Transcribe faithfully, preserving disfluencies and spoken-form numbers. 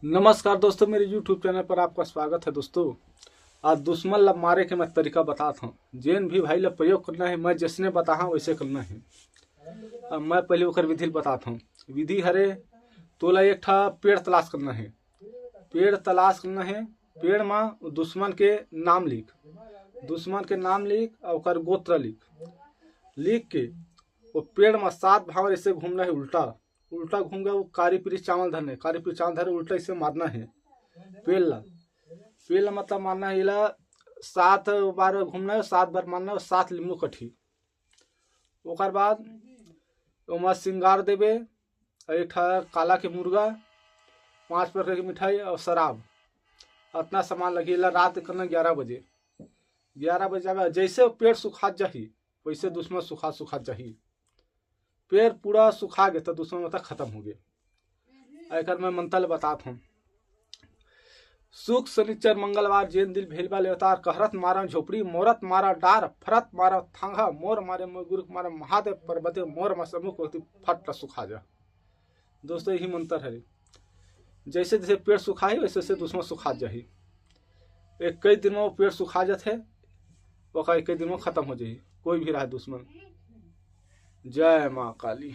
नमस्कार दोस्तों, मेरे YouTube चैनल पर आपका स्वागत है। दोस्तों, आज दुश्मन ला मारे के मैं तरीका बतात हूँ। जेन भी भाई ला प्रयोग करना है, मैं जैसने बताहा वैसे करना है। अब मैं पहले ओकर विधि ल बतात हूँ। विधि हरे, तोला एक ठा पेड़ तलाश करना है। पेड़ तलाश करना है। पेड़ म दुश्मन के नाम लिख, दुश्मन के नाम लिख और ओकर गोत्र लिख। लिख के वो पेड़ म सात भांवर ऐसे घूमना है उल्टा। उल्टा घूम गया, वो कारी पीरी चावल धरने, कारी पीरी चावल धरे उल्टा ऐसे मारना है पेड़ ला। पेड़ ला मतलब मारना है, एला सात बार घूमना है, सात बार मारना है, सात लिम्बू कटही। ओकर बाद ओमा श्रृंगार देबे, एक ठा काला के मुर्गा, पाँच प्रकार के मिठाई और शराब, अतना सामान लगही। एला रात करना ग्यारह बजे, ग्यारह बजे जाबे। जैसे वो पेड़ सुखात जाही, वैसे दुश्मन सुखात सुखात जाही। पेड़ पूरा सुखा गे तो दुश्मन मतलब खत्म हो गे। एकर मैं मंत्र बतात हूँ। शुक, शनिचर, मंगलवार, जेन दिन भेलबा लेवतार, कहरत मारा झोपड़ी, मोरत मारा डार, फरत मारा थांगा, मोर मारे मोर गुरुक मारा महादेव पर्वते, मोर मा सम्मुख होती फट सुखा जा। दोस्तों, यही मंत्र है। जैसे जैसे पेड़ सुखाही, वैसे वैसे दुश्मन सुखात जाही। एक कई दिन में वो पेड़ सुखा जाथे, ओकर एक कई दिन में खत्म हो जाही, कोई भी रहे दुश्मन। जय माँ काली।